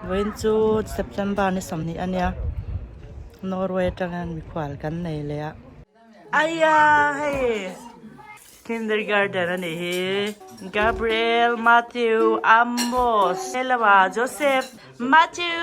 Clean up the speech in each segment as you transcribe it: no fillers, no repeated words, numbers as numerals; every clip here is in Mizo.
Vawiin chu September ni 20 a nia. Norway atangin mikhual kan nei leh a. Aia hei kindergarten a nih hi. Gabriel, Matthew, Amos, helama Joseph, Matthew.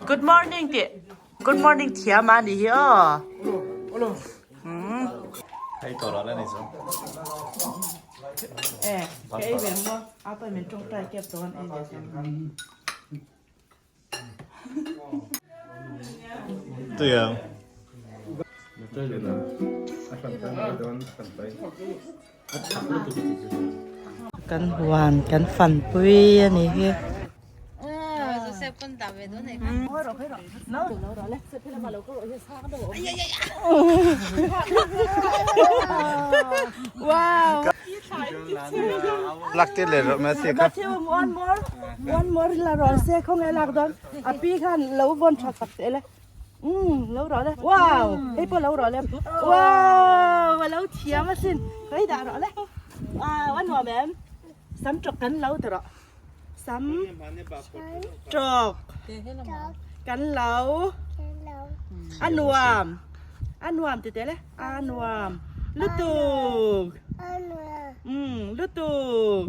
Good morning tih Good morning thiam a nih hi aw. Hei tawh lah la ni chu. Eh, ka ei ve maw? A pa min tawngtai kep tawh an ei ve thei. Tuia. Kan huan kan fanpui a nih hi. One more, one more la rawh se khawnge lak dawn a pi khan lo vawn tha sak teh le. Umm lo rawh le wow hei pawh lo rawh le wow a lo thiam asin hei dah rawh le wow a nuam em sam tawk kan lo ti rawh sam tawk kan lo a nuam a nuam ti teh le a nuam lutuk umm lutuk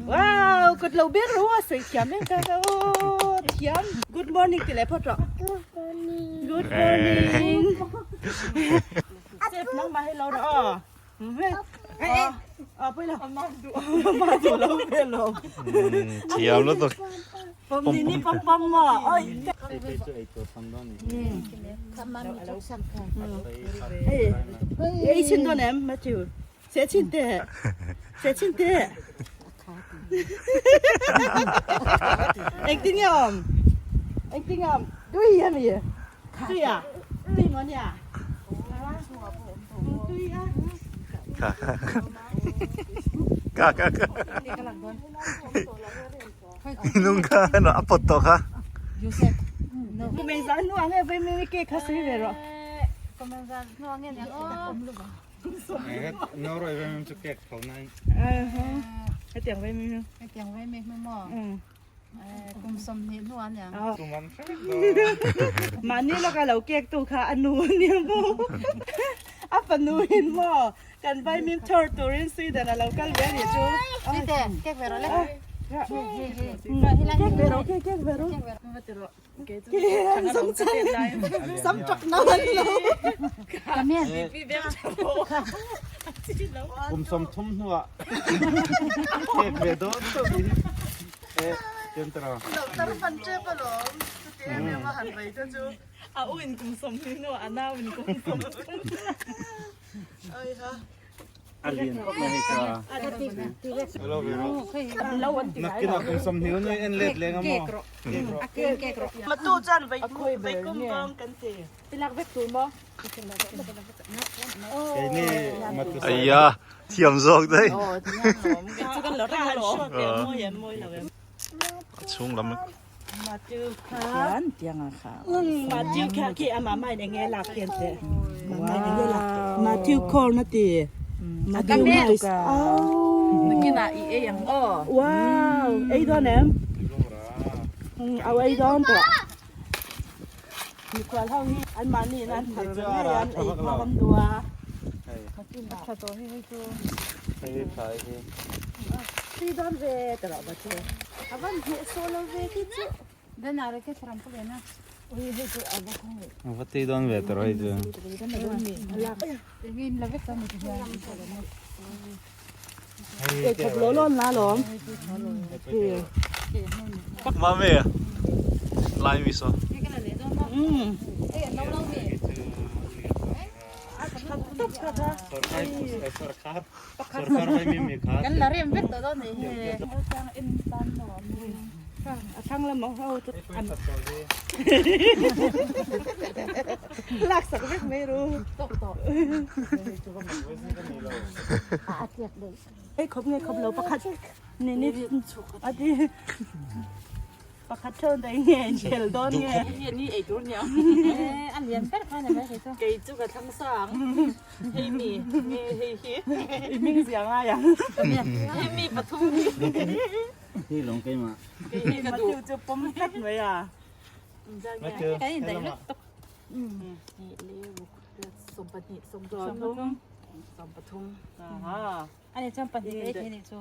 Wow, kut lo ber ru a sawi thiam em ka ka aw thiam. Good morning ti leh phawt rawh. Good morning. Good morning. Sep nang mah hi lo rawh aw. Aw, aw pui lo. Ma du lo ve lo. Thiam lutuk. Pom ni ni pom pom maw. Oi. Hey, ei chin dawn em Matthew? Seh chin teh. Seh chin teh. Engtin nge awm? Engtin nge awm? Tui a mi? Tui a? Tui maw nia? Tui a? Ka ka ka. Ka ka ka. Nung kha no a pot tawh kha. Kum engzah hnuah nge vei mi cake kha sawi ve rawh. Kum engzah hnuah nge nia aw. Hetiang vei mi Hetiang vei mi hmu maw? Kum 20 hnu an yang. Mahni lawka lo kek tu kha a nu a nia maw? A fanu in maw? Kan vaimim chhawr turin Sweden a lo kal ve a nih chu. Tite, kek ve rawh le. Kek ve rawh, kek ve rawh. Sam chak na an lo. Kum 30 hnuah kek ve dawn chauh hi e kem tara. Tar fan tep alawm. Chuti em em a han vei te chu. A u in kum 20 hnuah a nau in kum 30. Ai ha. A lian khawp mai hei ka. Nakinah kum 20 hnu en let leng a maw. Matu chuan vei vei kum bawng kan ti. Tilak vek tur maw? Keini matu sa. Aiya thiam zawk daih. Chu kan lo reng alawm. A chhung lam. Matu kha. Matu kha khi a mama in enge lak hian te. Mama in enge lak. Matu corn a ti. Matu rice. Nakinah i ei ang aw. Wow, ei dawn em? Au ei dawn tawh. Mikhual ho hi an mahni in an thar ve ngei an ei phak an duh a. Tui dawn ve ta rawh ba chu. A van hneh sawh lo ve khi chu. Va tui dawn ve ta rawh hei chu. Ei khawp lo lawn la lawm. Mami, lai mi saw. Kan la rem vek tawh dawn nih hi. A thlang lam ho chu an lak sak vek mai ru. Ei khawp nge khawp lo pakhat ni ni a ti. Pakhat theuh daih nge inkhel dawn nge. Ni ei tur nia. A lian ber kha ni mai kei chu. Kei chu ka thlang sang. Hei mi nge hei hi. I hming zia ngai ang. Hei mi pathum hi. Hi lawng keimah. Kei ka duh. Chu pawm tlat mai a. Kan in daih lutuk. Ani chuan pahnih ei thei nih chu.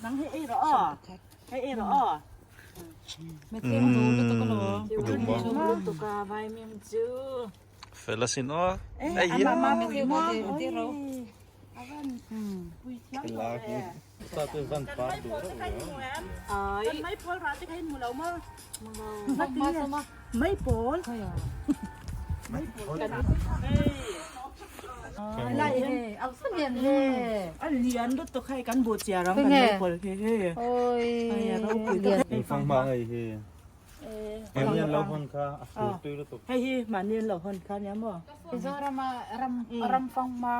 Nang hi ei rawh aw. Hei ei rawh aw. Fel asin aw. Ei hi. Maipawl. A lian lutuk hei kan buh chiar ang kan maipawl khi hei. Hei hi mahni an lo hawn kha nia maw. Mizorama ram ram fanghma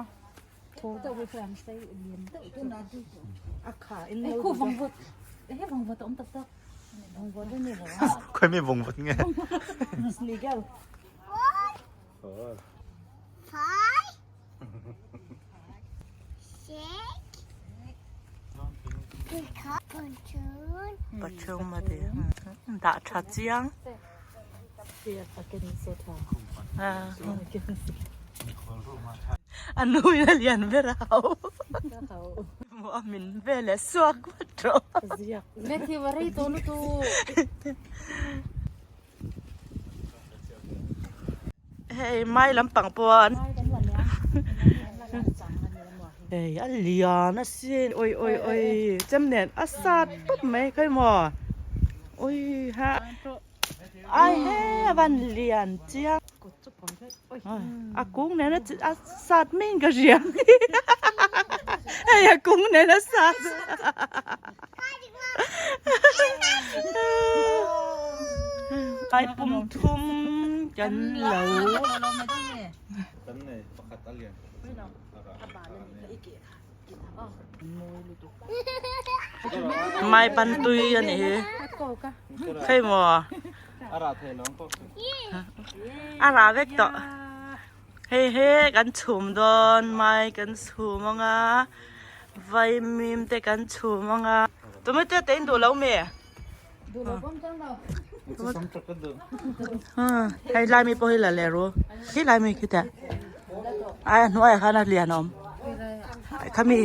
Khawi mi vawngvawt nge? Pathum a ti dah tha chiang. A nu in a lian ber a hau hmuh a min vel leh suak vat rawh. Hei mai lampang pawh an hei a lian asin awi awi awi chem nen a sat tawp mai khawi maw awi ha ai he a van lian chiang a kung nen a sat mai in ka hria hei a kung nen a sat. Ai pum thum kan lo. Mai pan tui a nih hi. Khei maw? A rah vek tawh. Hei he kan chhum dawn mai kan chhum anga vaimim te kan chhum anga tomato te in duh lo mi hei lai mi pawh hi la leh ru khi lai mi khi teh ai a hnuaiah khan a lian a awm khami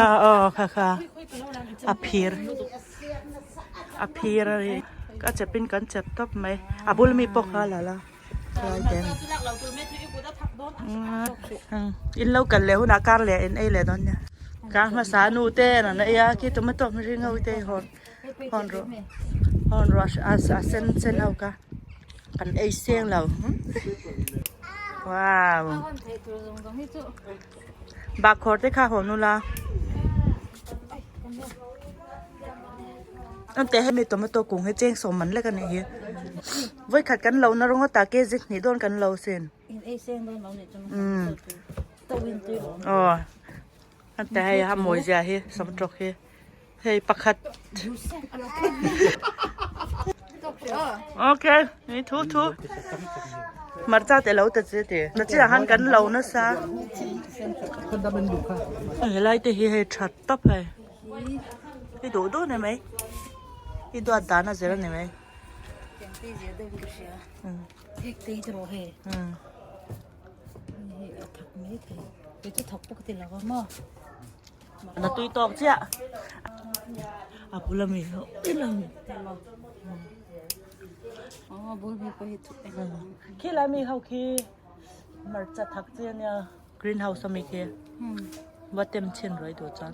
aw kha kha a phir a phir a ni ka chep in kan chep tawp mai a bul mi pawh kha la la. In lo kal leh hunah kar leh in ei leh dawn nia. Kar hmasa nu te an ei a khi tomato mihring ho te hawn hawn rawh hawn rawh a sen sen ho kha kan ei seng lo. Wow. Bakkhawr te kha hawn ula. Ante hemi tomato kung hi cheng sawm man lek a nih hi. Vawikhat kan lo na rawng ata kg hnih dawn kan lo sin. Umm. Aw. Ante hei a mawi zia hi samtawk hi. Hei pakhat. Okay, ni thu thu. Hmarcha te lo ta che ti. Na chiah han kan lo nasa. Helai te hi hei that tawp hei. I duh duh ni mai. I duat dan a zir a ni mai. Na tui tawk chiah. A bul ami Khi lai mi ho khi hmarcha thak chi ania greenhouse ami khi va tem chhin ruai duh chuan.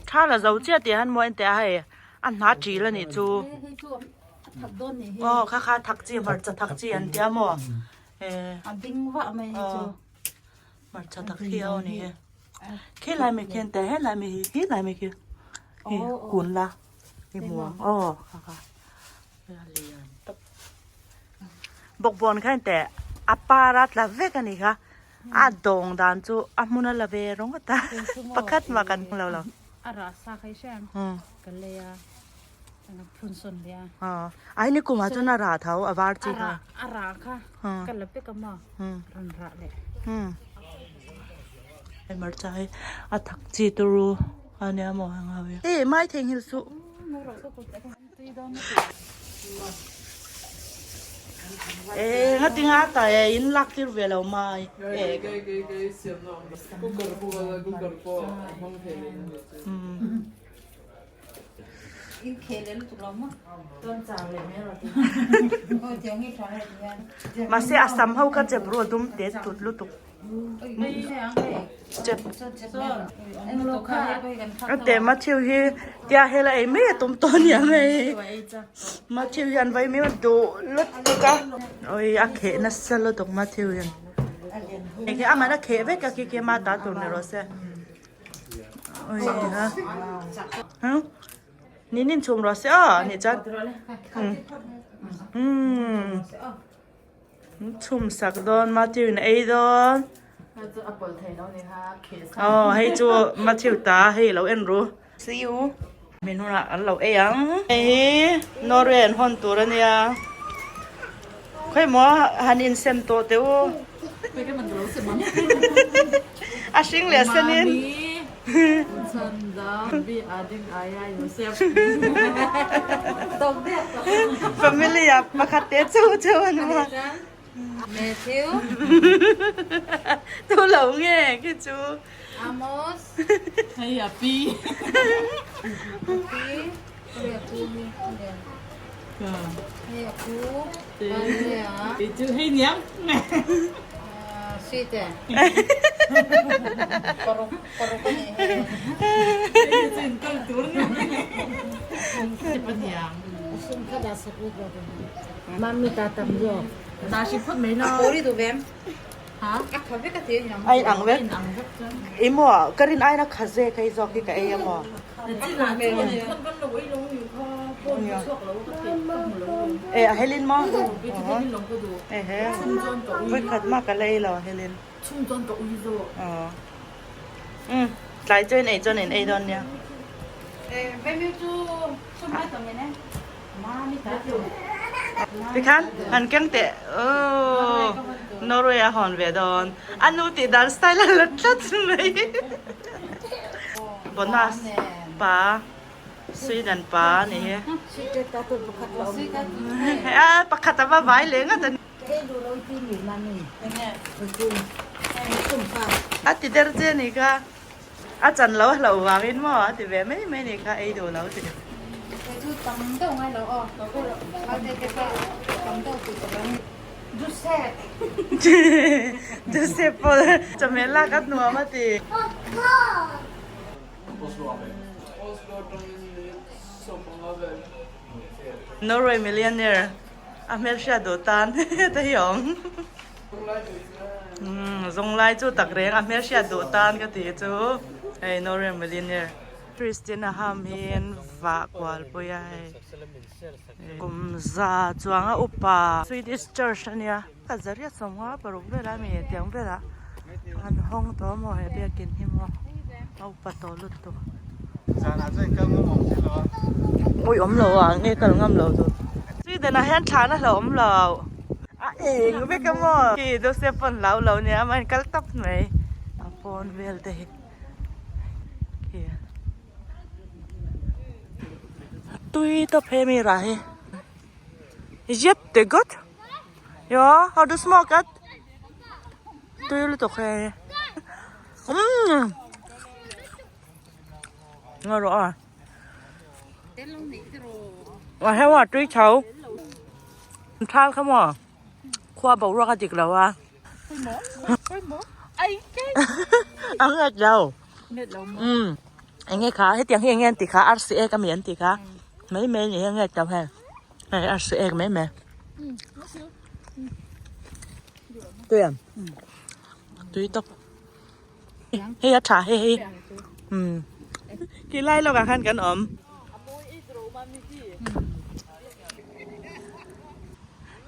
Tha la zo chiah tih han mawi an teh a hei a hna ṭil a nih chu. Aw kha kha thak chi hmarcha thak chi an tia maw. A ding vah mai hi chu. Hmarcha tak hi a aw ni he. Khi lai mi khian teh he lai mi hi khi lai mi khi hi kun la i hmu ang aw kha kha lian tawp. Bawkbawn khan teh a par a tla vek a ni kha a dawng dan chu a hmun a la ve ringawt a pakhat mah kan hmu lo lo. A rah sa kha i hria em? Ka lei a. Phun sawn leh a. Ai ni kumah chuan a rah tho a var chi kha. A rah kha ka la pek a maw rawn rah leh. Umm hmarcha hi a thak chi turu a nia maw heng ho hi. E mai theihnghilh suh. E ngatinga ta e in lak tir ve lo mai. Mahse a sam ho kha chep ru a dum tet tut lutuk. Chep. A te Matthew hi tia hela ei mai a tum tawh ania hei. Matthew hian vai mai a duh lutuk a. Oi a kheh nasa lutuk Matthew hian. Enge amah a kheh vek a khi khi ama ta tur ni rawh se. Nin in chhum rawh se aw ni chuan umm chhum sak dawn Matthew in a ei dawn aw hei chu Matthew ta hei lo en ru see you min hunah an lo ei ang hei hi Norway an hawn tur ania khawimaw han insem tawh teh u. A hring leh sen in. Family ah pakhat te chauh chauh an awm a. Matthew. Tu lo nge khi chu. Amos. Hei a pi. Pi. Hei a pu hi. Hei a pu. Kei chu hei niang. Sweet e. Paruk paruk a nih hei. Hei chu in kal tur ni. Paniang. Mami ta tam zawk. Ta si phawt mai lo. A pawr i duh ve em? Ha? A kha vek a ti a niang. A in ang vek. Emaw ka rin aiin a kha zek hei zawk hi ka ei emaw. E a helin maw? Ehe vawikhat mah ka la ei lo a helin. Umm tlai chuan ei chuan in ei dawn nia. Tikhan han keng teh aww Norway a hawn ve dawn a nu tih dan style a la tlat mai bonus pa Sweden pa a nih hi a pakhat a va vai leh ngat a ni a ti der che a nih kha. A chan lo a hlauh vangin maw a ti ve mai mai ni kha ei duh lo ti. Kei chu tam deuh ngai lo aw Valte te kha tam deuh tih ka lo ni. Joseph. Joseph pawh chawhmeh lak a nuam a ti. Norway millionaire a hmelhriat duh tan heta hi a awm. Umm zawng lai chu tak reng a hmelhriat duh tan ka tih chu hei Norway millionaire Christian a ham hi an vah kual pui a hei kum za chuang a upa Swedish church a nia ka zariat sawmnga paruk velah a mi tiang velah an hawng tawh maw he biakin hi maw a upa tawh lutuk. Ui awm lo a nge kal ngam lo chu Sweden ah hian thlan a hlauhawm lo. A eng vek a maw? Khi Joseph pawn hlau lo nia amah in kal tawp mai. A pawn vel te hi khi a tui tawp he mi rah hi. Jättegott! Ja, har du smakat? Tui lutuk hei. Umm! Ngaw rawh a. A heu a tui chho. Thal kha maw khua boruak a dik lo a. A nget lo. Umm enge kha hetiang hi enge an tih kha arsi ek ami an tih kha mai mai ni hi a nget lo hei hei arsi ek mai mai. Tui em? Tui tawp. Hei a tha hei hei umm khi lai lawkah khan kan awm.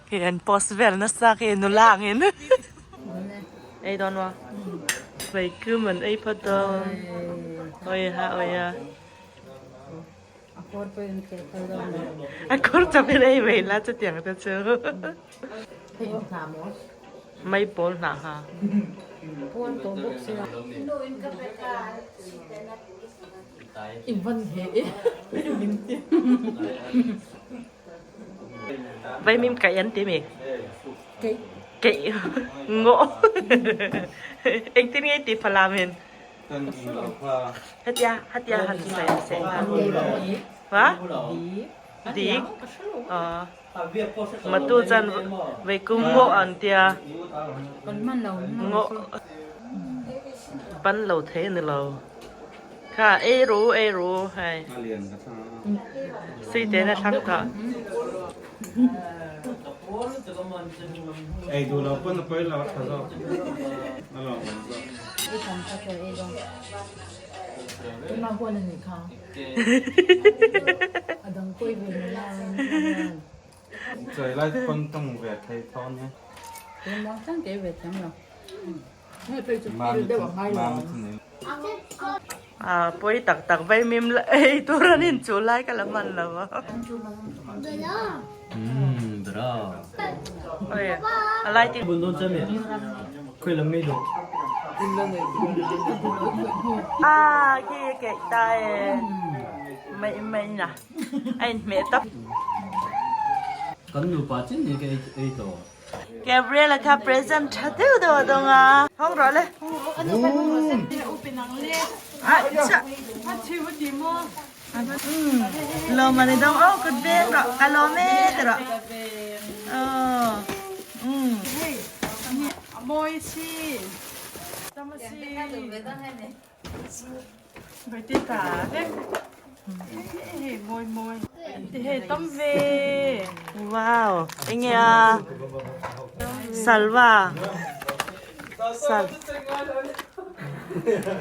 Khi an post vel nasa khi nula angin ei dawn maw vaikum an ei phawt dawn awi ha awi ha a kawr chawp in ei mai la chutiang te chu. Mai pawl hnah ha. Puan tawh bawk sia. I van he e. Vaimim kaih an ti mi? Keih. Keih. Ngaw. Engtin nge i ti Falam in? Hetia hetia han sawi an sawi kha. Ha? Dik. Matu chuan vaikung ngaw an tia. Ngaw. Pan lo thei a ni lo. Kha ei ru ei ru hei. Sui te na thlang tawh. Ei duh lo pawn a pawi lo a tha zawk a lawm awm zawk. I tham kha chaw ei dawn. Tuna huan a nih kha. A dang pawi ve mai a. Chawi lai pawn tawng ve thei tho nia. Tuna chang kei ve thiam lo. Hei phei chu feel deuh a ngai lo ang. A pawi tak tak vaimim la ei tur an inchuh lai ka la hman lo a. A lai ti. A khi keih ta e mai mai na a inhmeh tawp. Kan nupa chin hi ka ei tawh. Gabriel-a kha present tha deuh deuh a dawng a. Hawng rawh le. Lawm a ni dawng aw kut veng rawh ka lawm e ti rawh. Wow enge a salwa sal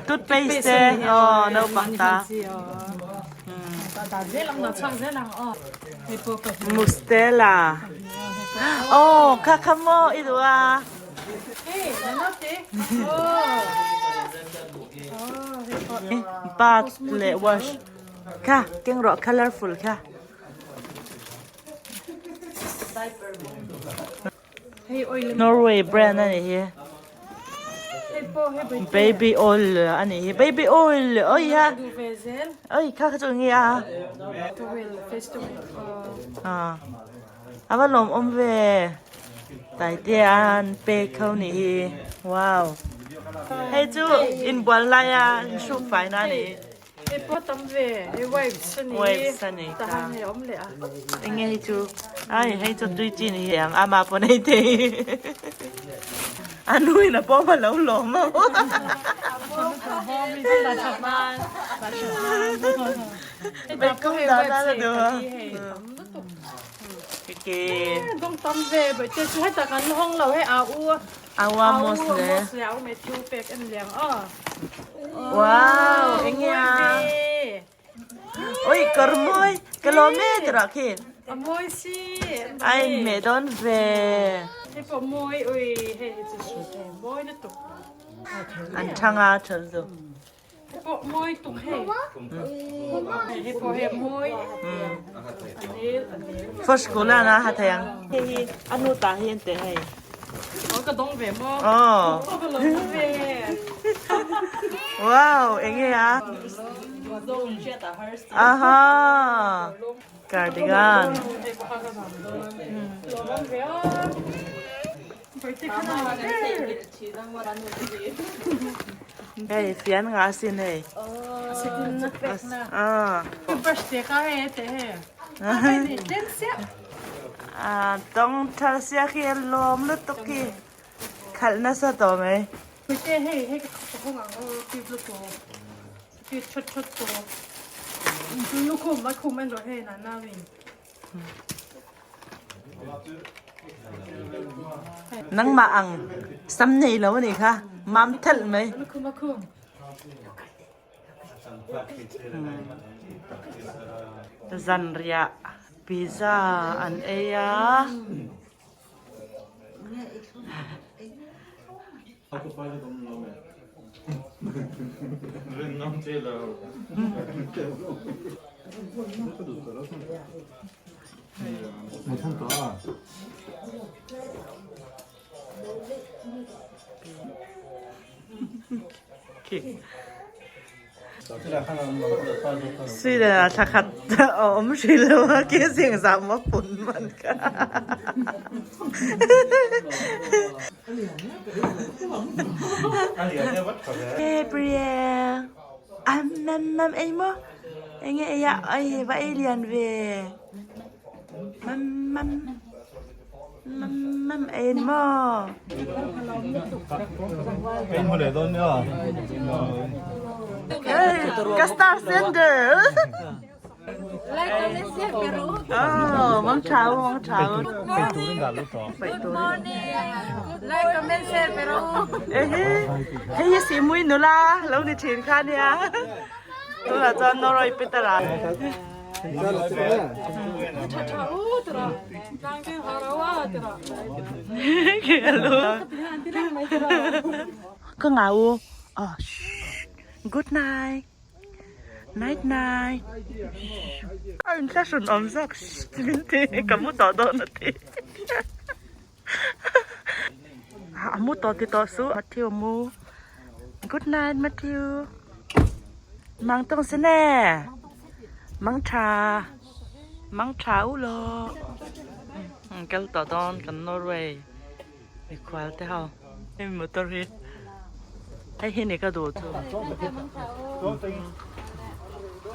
toothpaste te aw naupang ta mustela aw kha kha maw i duh a. Bath leh wash kha keng rawh colourful kha. Norway brand a nih hi. Baby oil a nih hi baby oil oi ha oi kha kha chu eng nge a. A va lawmawm ve. Taitea an pek ho nih hi. Wow. Hei chu inbual lai a inhruk fai na a ni. Hei pawh tam ve. Hei wipes a ni. Wipes a ni ka. Tahan hei a awm leh a. Enge hei chu. Ai hei chu tui chi ni ang ama pawn hei thei. A nu in a pawm a lo lawm a. Beikum dan a la duh a. Dawng tam ve bai te chu heta kan hawng lo hei a u Awa mos le mos le au me thu pek en liang a Wow enge a Oi kar moi ka lo me te ra khi A moi si Ai me don ve Hei pawh moi oi hei chu su moi na tuk An thanga thal zu Pawh mawi tuk hei. Hei pawh hei mawi. First school ah na ha thei ang. Hei hi a nu ta hi an teh hei. Oh ka dong ve maw. Oh. Ka lo ve. Wow, enge a? Aha. Cardigan. Hei fian nga asin hei. Tawng thal sia khi a lawm lutuk khi khalh nasa tawh mai. Nangmah ang sam nei lo anih kha mam thelh mai. Zanriah pizza an ei a. Sweden ah thla khat a um hrih lo a ke zing zah maw pun man kha. Gabriel, am mam mam ei maw? Enge ei ah ei va ei lian ve. Mam mam mam mam ei ni maw? Ka star sender. Oh, mang tha u, mang tha u. Good morning. Like, comment, share, pero. Hei hi si mui nula lo ni thin kha nia. Tunah chuan Norway Peter ah. Ka ngau u. Oh, shh. Good night. Night night. A inthlahrun awm zawk shh min ti ka mu tawh dawn a ti. A mu tawh ti tawh suh Matthew mu. Good night Matthew. Mang tawng si ne. Mang tha. Mang tha u law. Kal tawh dawn kan Norway mikhual te ho. Hemi motor hi hei hi ni ka duh chu.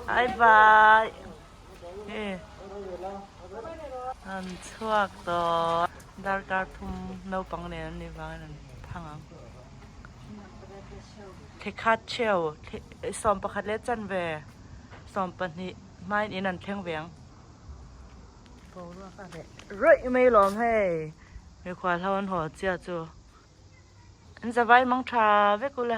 Bye bye. Hei an chhuak tawh darkar thum naupang nen an nih vangin an thang ang. Thekhat cheu 11 leh chanve 12 hmain in an thleng ve ang. Boruak a reh rawih mai lawm hei. Mikhual ho an haw chiah chu an zavai mang tha vek ule.